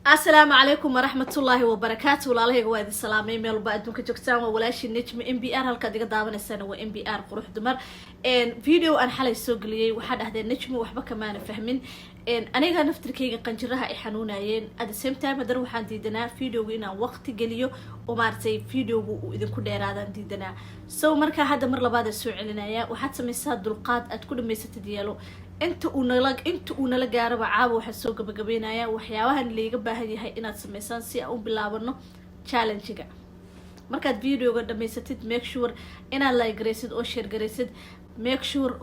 Asalaamu calaykum waraxmatullaahi wabarakaatu. Walaalahayga, waa idin salaamay meel walba adduunka joogtaan. Waa walaashii Nejmi MBR. Halkaad iga daawanaysaan waa MBR Qurux Dumar. Video aan xalay soo geliyey waxaa dhahdeen: "Nejmi, waxba kamaana fahmin." Aniga naftirkayga qanjiraha ay xanuunayeen. At the same time haddana waxaan diidanaa videoga inaan waqti geliyo oo maaragtay videogu uu idinku dheeraadaan diidanaa. So markaa hadda mar labaad soo celinaya. Waxaad samaysaa dulqaad aad ku dhamaysatid yeelo inta uu nala gaaraba. Caawa waxaan soo gabagabeynayaa waxyaabahan layga baahan yahay inaad sameysaan si aan u bilaabano challenge-ga. Markaad videoga dhamaysatid, make sure inaad like garaysid oo share garaysid. Make sure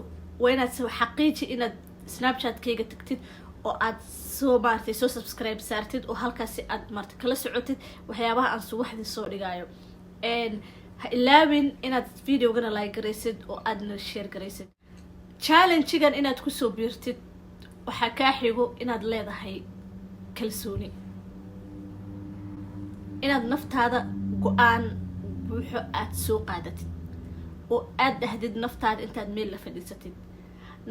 waa inaad xaqiiji inaad Snapchat-kayga tagtid oo aad soo maaragtay soo subscribe saartid oo halkaasi aad maaragtay kala socotid waxyaabaha aan subaxdii soo dhigayo. Ha ilaawin inaad videogana like garaysid oo aadna share garaysid. Challenge-gan inaad kusoo biirtid waxaa kaa xigo inaad leedahay kalsooni, inaad naftaada go-aan buuxo aada soo qaadatid oo aada dhahdid naftaada intaad meel la fadhiisatid: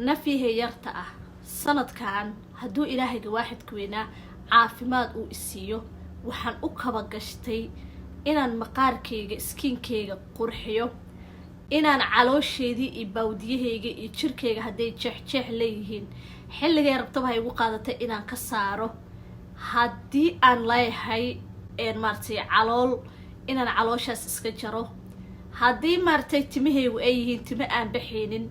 "Nafyahay yarta ah, sanadkan hadduu Ilaahayga waaxidka weynaa caafimaad uu isiiyo, waxaan u kaba gashtay inaan maqaarkayga, skin-kayga qurxiyo, inaan caloosheedii iyo baawdiyahayga iyo jirkayga hadday jeexjeex leeyihiin, xilligay rabtaba ha igu qaadatay, inaan ka saaro. Haddii aan leeyahay maaragtay calool, inaan calooshaas iska jaro. Haddii maaragtay timahaygu ay yihiin timo aan baxaynin,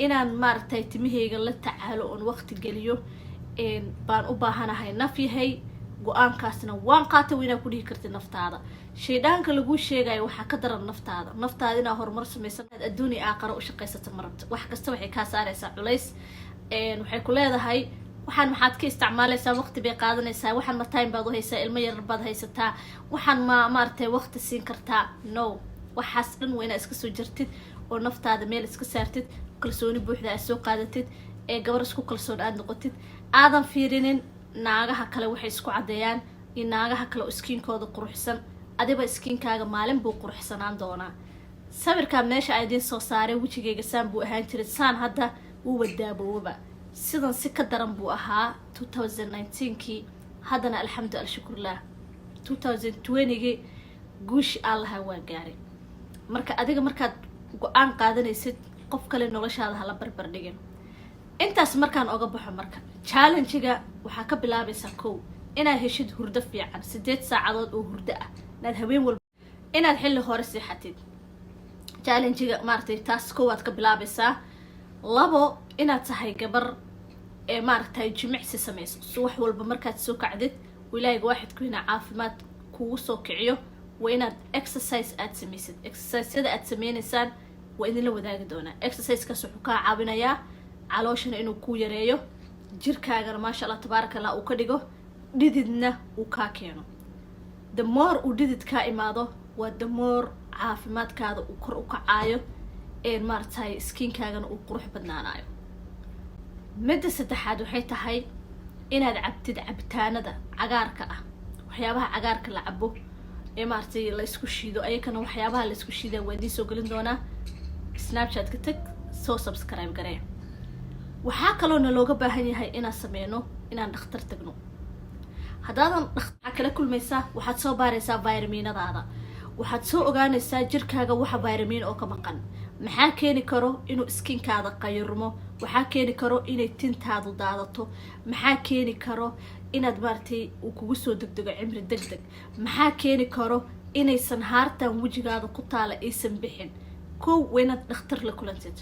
inaan maaragtay timahayga la tacaalo oon waqti geliyo baan u baahanahay. Nafyahay, go-aankaasna waan qaatay." Waa inaad ku dhihi kartid naftaada. Shaydhaanka laguu sheegayo waxaa ka daran naftaada. Naftaada inaa horumar samaysan, adduun iyo aaqaro u shaqaysata ma rabto. Wax kasta waxay kaa saaraysaa culays. Waxay ku leedahay: "Waxaan maxaad ka isticmaalaysaa? Waqti bay qaadanaysaa. Waxaan ma time baad u haysaa? Ilmo yarar baad haysataa. Waxaan ma maaragtay waqti siin kartaa?" No, waxaas dhan waa inaad iska soo jartid oo naftaada meel iska saartid, kalsooni buuxda aad soo qaadatid, ee gabar isku kalsoon aad noqotid, aadan fiirinin naagaha kale waxay isku caddeeyaan iyo naagaha kale oo skin-kooda quruxsan. Adiba skin-kaaga maalin buu quruxsanaan doonaa. Sawirkaa meesha a idiin soo saaray, wejigayga saan buu ahaan jiray. Saan hadda wuu wadaabowaba, sidan si ka daran buu ahaa 2019-kii. Haddana alxamdu alshukurlah, 2020-gii guushi aan lahaa waa gaaray. Marka adiga markaad go-aan qaadanaysid, qof kale noloshaada hala barbar dhigin. Intaas markaan oga baxo, marka challenge-ga waxaa ka bilaabaysaa kow inaad heshid hurdo fiican, 8 saacadood oo hurdo ah inaad habeen walba inaad xilli hore seexatid. Challenge-ga maaragtay taas kowaad ka bilaabaysaa. Labo, inaad tahay gabar ee maaragtay jimicsi sameyso. Subax walba markaad soo kacdid oo Ilaahayga waaxidku inaa caafimaad kugu soo kiciyo, waa inaad exercise aad samaysid. Exerciseyada aad sameynaysaan waa idinla wadaagi doonaa. Exercisekaas wuxuu kaa caawinayaa calooshana inuu ku yareeyo, jirkaagana maasha Allah tabaaraka Allah uu ka dhigo, dhididna uu kaa keeno. The more uu dhidid kaa imaado, waa the more caafimaadkaada uu kor u kacaayo, ee maaragtay skin-kaagana uu qurux badnaanayo. Midda saddexaad waxay tahay inaad cabtid cabitaanada cagaarka ah, waxyaabaha cagaarka la cabo ee maaragtay la isku shiido. Ayakana waxyaabaha la isku shiidaa waa idiin soo gelin doonaa. Snapchat-ka tag, soo subscribe garee. Waxaa kaloona looga baahan yahay inaan sameyno inaan dhakhtar tagno. Haddaadan waxaa kala kulmaysaa, waxaad soo baaraysaa vitamin-adaada. Waxaad soo ogaanaysaa jirkaaga waxa vitamin oo ka maqan. Maxaa keeni karo inuu skin-kaada qayirmo? Waxaa keeni karo inay tintaadu daadato? Maxaa keeni karo inaad maaragtay uu kugu soo degdego cimri deg deg? Maxaa keeni karo inaysan haartan wejigaada ku taala aysan bixin? Kow, waa inaad dhakhtar la kulantid.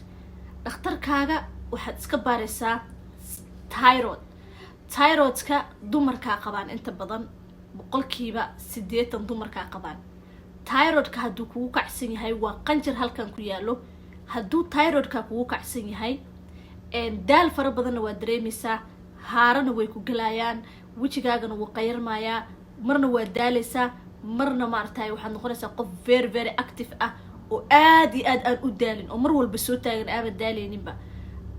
Dhakhtarkaaga waxaad iska baaraysaa thyroid. Thyroidka dumarkaa qabaan inta badan, 80% dumarkaa qabaan. Thyroidka hadduu kugu kacsan yahay, waa qanjir halkan ku yaalo. Hadduu thyroidka kugu kacsan yahay, daal fara badanna waa dareemaysaa, haarana way ku gelayaan, wejigaagana wuu qayarmayaa. Marna waa daaleysaa, marna maaragtay waxaad noqonaysaa qof very very active ah oo aad iyo aad aan u daalin oo mar walba soo taagan, aaban daaleyninba.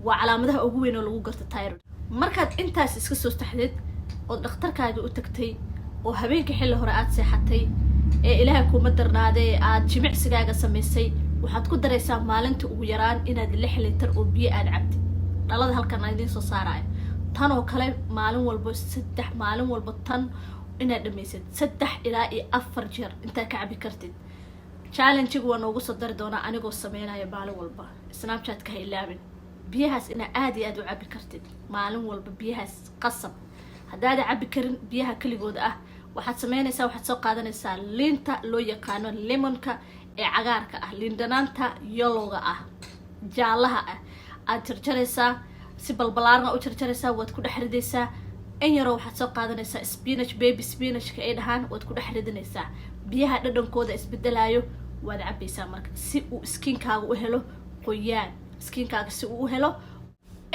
Waa calaamadaha ugu weyn oo lagu garto thyroid. Markaad intaas iska soo taxdid oo dhakhtarkaaga u tagtay oo habeenkii xilli hore aada seexatay, ee Ilaahay kuuma darnaadee aada jimicsigaaga samaysay, waxaad ku daraysaa maalinta ugu yaraan inaad 6 litar oo biyo aada cabtid. Dhalada halkan aan idiin soo saarayo, tan oo kale, maalin walbo saddex, maalin walba tan. Inaad dhamaysid 3 ilaa iyo 4 jeer intaad ka cabi kartid. Challenge-iga waa noogu soo dari doonaa anigoo sameynaya maalin walba. Snapchatka ha ilaabin. Biyahaas inaa aada iyo aada u cabi kartid maalin walba, biyahaas qasab. Haddaada cabi karin biyaha keligooda ah, waxaad sameynaysaa, waxaad soo qaadanaysaa liinta loo yaqaano lemonka ee cagaarka ah, liin dhanaanta yellowga ah, jaalaha ah, aad jarjaraysaa, si balbalaarna u jarjaraysaa, waad ku dhex ridaysaa. In yaroo waxaad soo qaadanaysaa spinach, baby spinachka ay dhahaan, waad ku dhex ridinaysaa. Biyaha dhadhankooda isbedelayo, waad cabaysaa. Marka si uu skinkaaga u helo qoyaan, skinkaaga si uu u helo.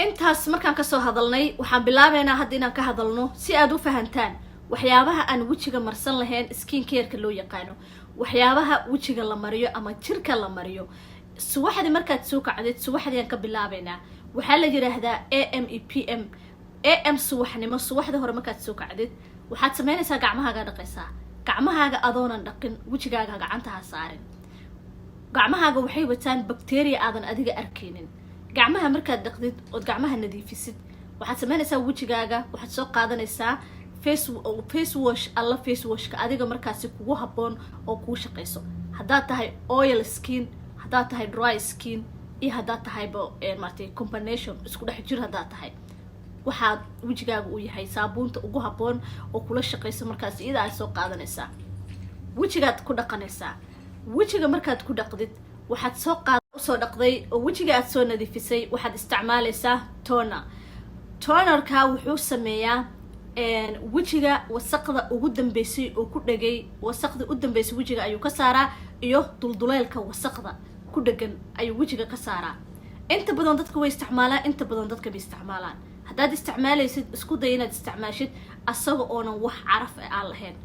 Intaas markaan kasoo hadalnay, waxaan bilaabeynaa hadda inaan ka hadalno, si aad u fahantaan, waxyaabaha aan wejiga marsan lahayn, skin careka loo yaqaano, waxyaabaha wejiga la mariyo ama jirka la mariyo subaxdii markaad soo kacdid. Subaxdii aan ka bilaabeynaa. Waxaa la yiraahdaa AM iyo PM. AM, subaxnimo, subaxda hore markaad soo kacdid, waxaad sameynaysaa gacmahaaga dhaqaysaa. Gacmahaaga adoonan dhaqin wejigaaga gacanta ha saarin. Gacmahaaga waxay wataan bacteria aadan adiga arkaynin. Gacmaha markaad dhaqdid ood gacmaha nadiifisid, waxaad sameynaysaa wejigaaga waxaad soo qaadanaysaa face wash alla face washka adiga markaasi kugu habboon oo kuu shaqayso. Haddaad tahay oil skin, haddaad tahay dry skin, iyo haddaad tahayba maaragtay combination, isku dhex jir haddaad tahay, waxaad wejigaaga uu yahay, saabuunta ugu habboon oo kula shaqayso markaas iyada aad soo qaadanaysaa, wejigaad ku dhaqanaysaa. Wejiga markaad ku dhaqdid, waxaad soo qaad usoo dhaqday oo wejiga aad soo nadiifisay, waxaad isticmaalaysaa toner. Tonerka wuxuu sameeyaa wejiga wasaqda ugu dambeysay oo ku dhegay, wasaqda u dambeysay wejiga ayuu ka saaraa, iyo dulduleelka wasaqda ku dhegan ayuu wejiga ka saaraa. Inta badan dadka way isticmaalaan, inta badan dadka bay isticmaalaan. Haddaad isticmaalaysid, isku day inaad isticmaashid asaga oonan wax caraf aan lahayn.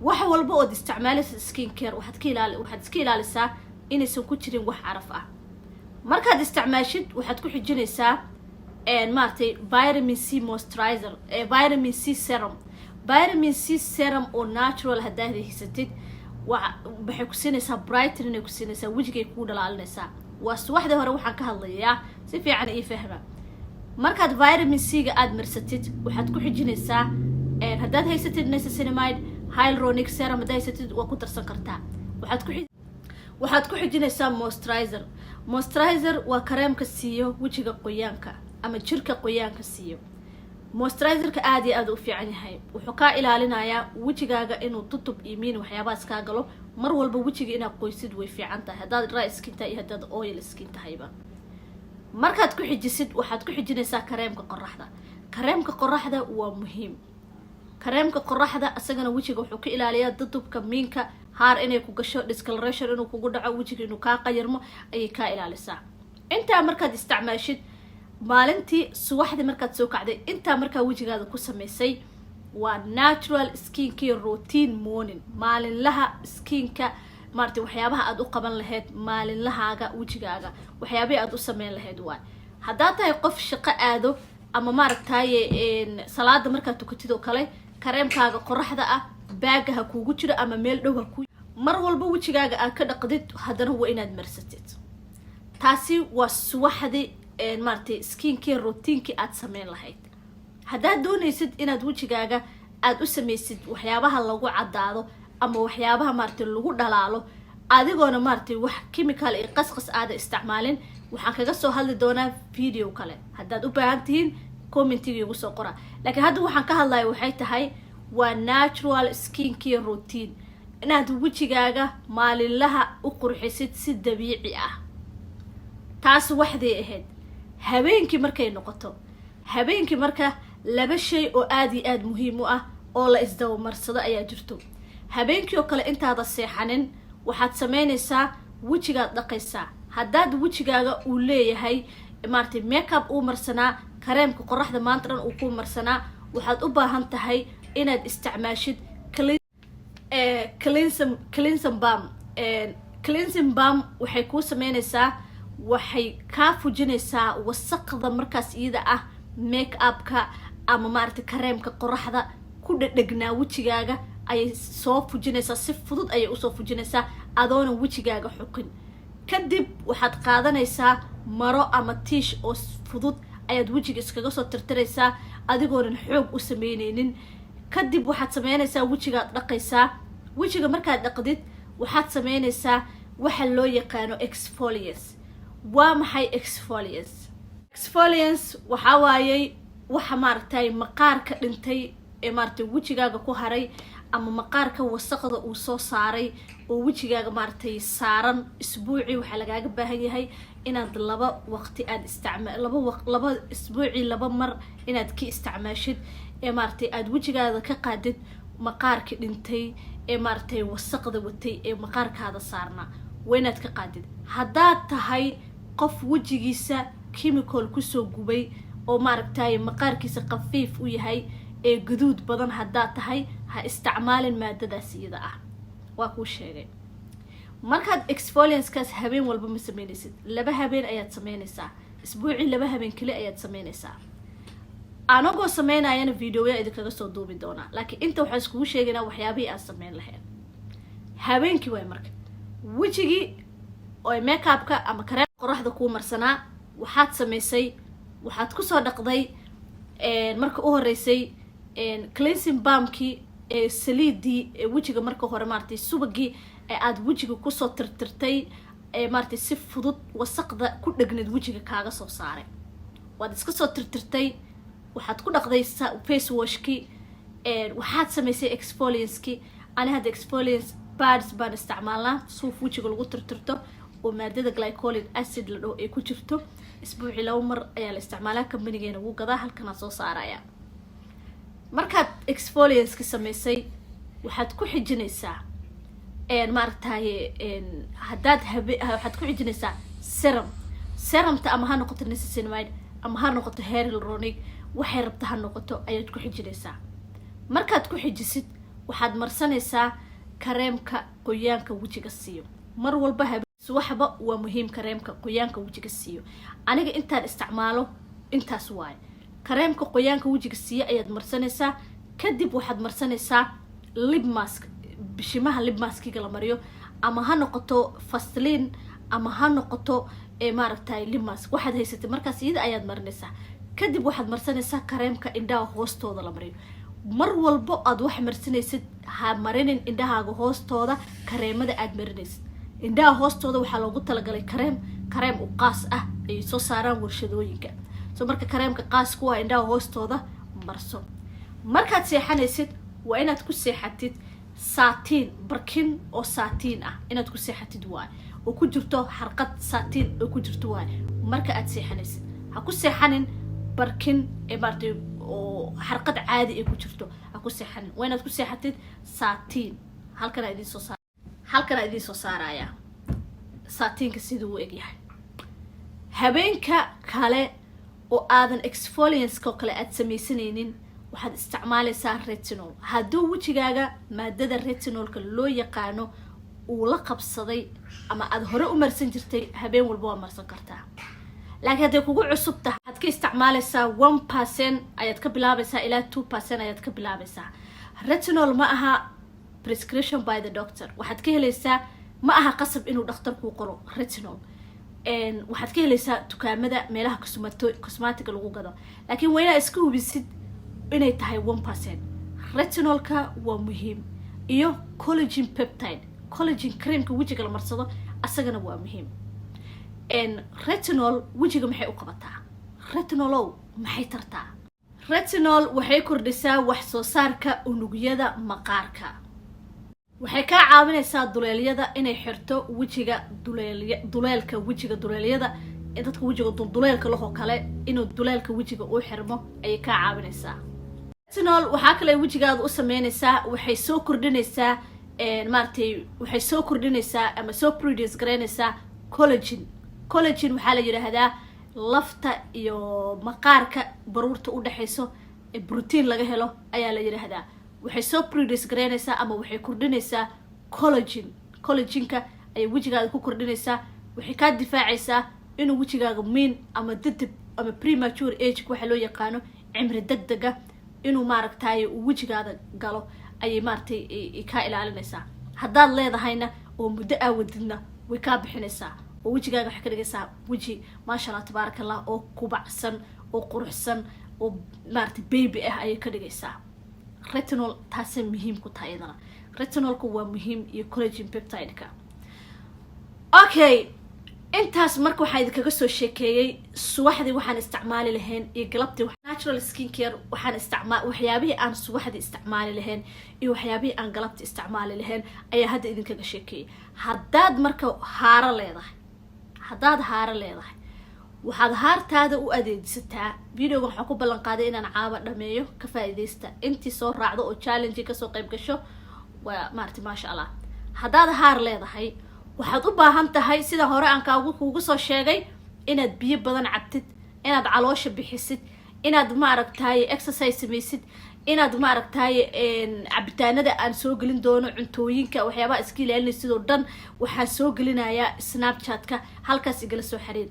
Wax walba ood isticmaalaysid skin care, waxaad iska ilaalisaa inaysan ku jirin wax caraf ah. Markaad isticmaashid, waxaad ku xijinaysaa, maaragtay, vitamin C moisturizer, vitamin C serum. Vitamin C serum oo natural haddaad haysatid, waxay ku siinaysaa brightening ay ku siinaysaa, wejigay kuu dhalaalinaysaa. Waa subaxdii hore waxaan ka hadlayaa, si fiican ii fahma. Markaad vitamin C-ga aada marsatid, waxaad ku xijinaysaa, haddaad haysatid niacinamide, hyaluronic serum haddaad haysatid, waa ku darsan kartaa. Waxaad ku xijinaysaa moisturizer. Moisturizer waa kareemka siiyo wejiga qoyaanka ama jirka qoyaanka siiyo. Moisturizerka aada iyo aada u fiican yahay. Wuxuu kaa ilaalinayaa wejigaaga inuu tutub iyo miin waxyaabahaas kaa galo. Mar walba wejiga inaad qoysid way fiican tahay, haddaad dry skin tahay iyo haddaad oil skin tahayba. Markaad ku xijisid, waxaad ku xijinaysaa kareemka qoraxda. Kareemka qoraxda waa muhiim. Kareemka qoraxda isagana wejiga wuxuu ka ilaaliyaa dudubka, miinka, haar inay ku gasho, discoloration inuu kugu dhaco, wejiga inuu kaa qayarmo ayay kaa ilaalisaa. Intaa markaad isticmaashid maalintii subaxdii markaad soo kacday, intaa markaa wejigaada ku samaysay, waa natural skin care routine morning, maalinlaha skinka, maaragtay, waxyaabaha aad u qaban lahayd maalinlahaaga wejigaaga, waxyaabihii aad u sameyn lahayd waay. Haddaad tahay qof shaqo aado ama, maaragtaye, salaada markaad tukatid oo kale, kareemkaaga qoraxda ah baaga ha kuugu jiro ama meel dhow ha ku. Mar walba wejigaaga aad ka dhaqdid, haddana waa inaad marsatid. Taasi waa subaxdii, maaragtay, skin care routinekii aad sameyn lahayd. Haddaad doonaysid inaad wejigaaga aada u samaysid waxyaabaha lagu caddaado ama waxyaabaha, maaragtay, lagu dhalaalo, adigoona, maaragtay, wax chemical iyo qasqas aada isticmaalin, waxaan kaga soo hadli doonaa video kale. Haddaad u baahan tihiin, commentiga igu soo qora. Laakiin hadda waxaan ka hadlaya waxay tahay waa natural skin care routine, inaad wejigaaga maalinlaha u qurxisid si dabiici ah. Taas waxday ahayd. Habeenkii markay noqoto, habeenkii marka laba shay oo aada iyo aada muhiim u ah oo la isdabamarsado ayaa jirto. Habeenkii oo kale intaada seexanin, waxaad sameynaysaa wejigaad dhaqaysaa. Haddaad wejigaaga uu leeyahay, maaragtay, makeup uu marsanaa, kareemka qoraxda maanta dhan uu ku marsanaa, waxaad u baahan tahay inaad isticmaashid cleansing balm. Cleansing balm waxay kuu sameynaysaa, waxay kaa fujinaysaa wasaqda markaas iyada ah, make upka ama, maaragtay, kareemka qoraxda ku dhedhegnaa wejigaaga ayay soo fujinaysaa. Si fudud ayay usoo fujinaysaa adoonan wejigaaga xuqin. Kadib waxaad qaadanaysaa maro ama tissue oo fudud ayaad wejiga iskaga soo tirtiraysaa, adigoonan xoog u sameyneynin. Kadib waxaad sameynaysaa, wejigaad dhaqaysaa. Wejiga markaad dhaqdid, waxaad sameynaysaa waxa loo yaqaano exfoliants. Waa maxay exfoliants? Exfoliants waxaa waayey waxa maaragtay maqaarka dhintay ee maaragtay wejigaaga ku haray ama maqaarka wasaqda uu soo saaray oo wejigaaga maaragtay saaran. Isbuucii waxaa lagaaga baahan yahay inaad laba waqti aada isticma laba waq laba isbuucii laba mar inaad ka isticmaashid ee maaragtay aada wejigaada ka qaadid maqaarki dhintay ee maaragtay wasaqda watay ee maqaarkaada saarnaa. Waa inaad ka qaadid. Haddaad tahay qof wejigiisa chemical kusoo gubay oo maaragtay maqaarkiisa khafiif u yahay ee guduud badan haddaad tahay, ha isticmaalin maadadaas iyada ah. Waa kuu sheegay. Markaad exfoliantskaas habeen walba ma sameynaysid, laba habeen ayaad sameynaysaa isbuucii, laba habeen keli ayaad sameynaysaa. Anagoo sameynayana videoya idinkaga soo duubi doonaa, laakiin inta waxaan iskugu sheegaynaa waxyaabihii aan sameyn lahayn habeenkii. Waay marka wejigii oo makeupka ama kareem qoraxda kuu marsanaa waxaad samaysay, waxaad kusoo dhaqday marka u horeysay cleansing balmkii ee saliidii ee wejiga marka hore maaratay subagii ee aada wejiga kusoo tirtirtay ee maaratay si fudud wasaqda ku dhegneed wejiga kaaga soo saaray. Waad iska soo tirtirtay, waxaad ku dhaqday face washkii, waxaad samaysay exfoliantskii. Ani hadda exfoliants pads baan isticmaalnaa, suuf wejiga lagu tirtirto oo maadada glycolic acid la dhaho ay ku jirto. Isbuucii laba mar ayaa la isticmaalaa, companygeena wuu gadaa, halkanaa soo saaraya. Markaad exfoliantski samaysay, waxaad ku xijinaysaa maaragtaye haddaad habe waxaad ku xijinaysaa serum. Serumta ama ha noqoto niacinamide ama ha noqoto hyaluronic, waxay rabta ha noqoto ayaad ku xijinaysaa. Markaad ku xijisid, waxaad marsanaysaa kareemka qoyaanka wejiga siiyo. Mar walba subaxba waa muhiim kareemka qoyaanka wejiga siiyo. Aniga intaan isticmaalo intaas waaye. Kareemka qoyaanka wejiga siiyo ayaad marsanaysaa. Kadib waxaad marsanaysaa lip mask, bishimaha lip maskiga la mariyo, ama ha noqoto Vaseline ama ha noqoto maaragtay lip mask waxaad haysatay markaas iyada ayaad marinaysaa. Kadib waxaad marsanaysaa kareemka indhaha hoostooda la mariyo. Mar walbo aad wax marsanaysid, ha marinin indhahaaga hoostooda kareemada aad marinaysid. Indhaha hoostooda waxaa loogu talagalay kareem, kareem u qaas ah ay soo saaraan warshadooyinka. So marka kareemka qaas ku ah indhaha hoostooda marso. Markaad seexanaysid, waa inaad ku seexatid saatiin, barkin oo saatiin ah inaad ku seexatid waay, oo ku jirto xarqad saatiin oo ku jirto waay. Marka aad seexanaysid, ha ku seexanin barkin ee maaratay oo xarqad caadi ay ku jirto, ha ku seexanin. Waa inaad ku seexatid saatiin. Halkanaa idiin soo saaraya saatiinka siduu u egyahay. Habeenka kale oo aadan exfoliantska oo kale aad samaysanaynin, waxaad isticmaalaysaa retinol. Hadduu wejigaaga maadada retinolka loo yaqaano uu la qabsaday ama aada hore u marsan jirtay, habeen walba waa marsan kartaa. Laakiin hadday kugu cusub tahay, waxaad ka isticmaalaysaa 1% ayaad ka bilaabaysaa ilaa 2% ayaad ka bilaabaysaa. Retinol ma aha prescription by the doctor. Waxaad ka helaysaa, ma aha qasab inuu dhakhtar kuu qoro retinol. Waxaad ka helaysaa dukaamada, meelaha cosmeticga lagu gado, laakiin waa inaa iska hubisid inay tahay 1%. Retinolka waa muhiim, iyo collagen peptide, collagen creamka wejiga la marsado, asagana waa muhiim. Retinol wejiga maxay u qabataa? Retinolow maxay tartaa? Retinol waxay kordhisaa wax soo saarka unugyada maqaarka. Waxay kaa caawinaysaa duleelyada inay xirto wejiga, duleelya duleelka wejiga, duleelyada dadka wejiga dulduleelka lahoo kale inuu duleelka wejiga uu xirmo ayay kaa caawinaysaa. Retinol waxaa kale wejigaada u sameynaysaa, waxay soo kordhinaysaa maaratay, waxay soo kordhinaysaa ama soo produce garaynaysaa collagen. Collagen waxaa la yidhaahdaa lafta iyo maqaarka baruurta udhexayso ee protein laga helo ayaa la yidhaahdaa. Waxay soo produce garaynaysaa ama waxay kordhinaysaa collagen. Collagenka ayay wejigaada ku kordhinaysaa. Waxay kaa difaacaysaa inuu wejigaaga miin ama dadib ama premature age waxa loo yaqaano, cimri deg dega, inuu maaragtay uu wejigaada galo ayay maaratay kaa ilaalinaysaa. Haddaad leedahayna oo muddo aawadidna, way kaa bixinaysaa oo wejigaaga waxay ka dhigaysaa weji, maasha Allah, tabaaraka Allah, oo kubacsan oo quruxsan oo maaratay baby ah ayay ka dhigaysaa. Retinol taasay muhiim ku tahay iyadana. Retinolka waa muhiim iyo collagen peptide-ka. Okay, intaas marka waxaa idinkaga soo sheekeeyey subaxdii waxaan isticmaali lahayn iyo galabtii natural skin care. Waxaan isticmaa waxyaabihii aan subaxdii isticmaali lahayn iyo waxyaabihii aan galabtii isticmaali lahayn ayaa hadda idinkaga sheekeeyey. Haddaad marka haaro leedahay, haddaad haaro leedahay, waxaad haartaada u adeegsataa. Videoga waxaan ku ballan qaaday inaan caaba dhameeyo. Ka faa-iideysta intii soo raacdo oo challenge kasoo qayb gasho, waa maarata, maasha Allah. Haddaad haar leedahay, waxaad u baahan tahay, sida hore aan kaagu kuugu soo sheegay, inaad biyo badan cabtid, inaad caloosha bixisid, inaad maaragtaye exercise samaysid, inaad maaragtaye cabitaanada aan soo gelin doono, cuntooyinka, waxyaabaha iska ilaalinay sidoo dhan waxaan soo gelinayaa Snapchat-ka. Halkaas igala soo xiriir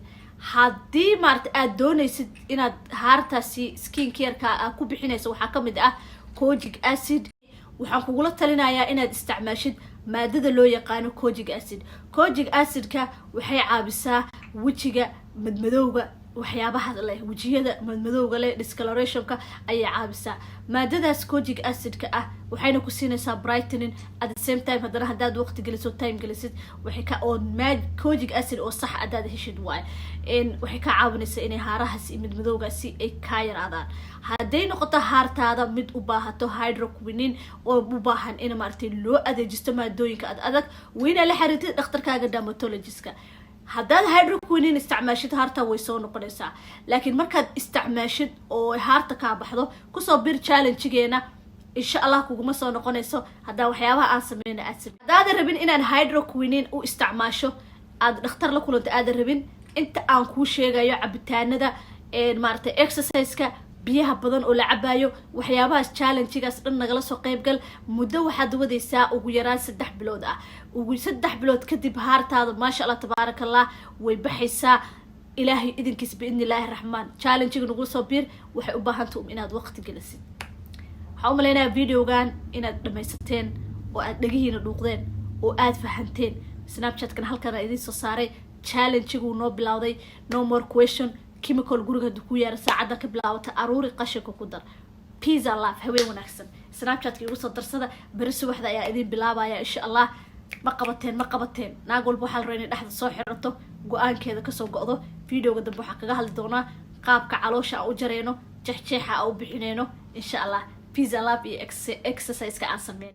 haddii maarata aada doonaysid inaad haartaasi skin careka aa ku bixinayso. Waxaa kamid ah kojic acid. Waxaan kugula talinayaa inaad isticmaashid maadada loo yaqaano kojic acid. Kojic acidka waxay caawisaa wejiga madmadowga, waxyaabaha leh wejiyada madmadowga leh, discolorationka ayay caawisaa maadadaas kojic acidka ah. Waxayna ku siinaysaa brightening at the same time. Haddana haddaad waqti geliso, time gelisid, waxay ka oo kojic acid oo sax haddaad heshid waay, waxay ka caawinaysaa inay haarahaas iyo madmadowgaasi ay kaa yaraadaan. Hadday noqoto haartaada mid u baahato hydroquinone oo u baahan in maaragtay loo adeejisto maadooyinka ad adag, waa la xiriirtid dhakhtarkaaga dermatologistka. Haddaad hydroquinone isticmaashid, haarta way soo noqonaysaa. Laakiin markaad isticmaashid oo haarta kaa baxdo, kusoo bir challengegeena, insha Allah kuguma soo noqonayso haddaa waxyaabaha aan sameyna aad samey. Haddaadan rabin inaan hydroquinone u isticmaasho, aad dhakhtar la kulanto aadan rabin, inta aan kuu sheegayo, cabitaanada, maaragtay, exerciseka, biyaha badan oo la cabayo, waxyaabahaas, challengegaas dhan nagala soo qaybgal. Muddo waxaad wadaysaa ugu yaraan 3 bilood ah. Ugu 3 bilood kadib haartaada, maasha Allah, tabaaraka Allah, way baxaysaa Ilaahay idinkiis, biidni Illaahi Raxmaan. Challengega nagula soo biir. Waxay u baahanta um inaad waqti gelisid. Waxaan u malaynayaa videogan inaad dhamaysateen oo aad dhegihiina dhuuqdeen oo aad fahanteen. Snapchatkan halkana idiin soo saaray. Challengeguu noo bilowday. No more question. Chemical guriga hadduu ku yaara, saacadda ka bilaabata aruuri, qashinka ku dar. Peace and love, haween wanaagsan. Snapchatka igu soo darsada. Beri subaxda ayaa idiin bilaabaya, insha Allah. Ma qabateen? Ma qabateen? Naag walba waxaa la rabaa inay dhexda soo xirato, go-aankeeda kasoo go-do. Videoga dambe waxaa kaga hadli doonaa qaabka caloosha aan u jareyno, jeexjeexa aan u bixineyno, insha Allah. Peace and love iyo exerciseka aan sameyn.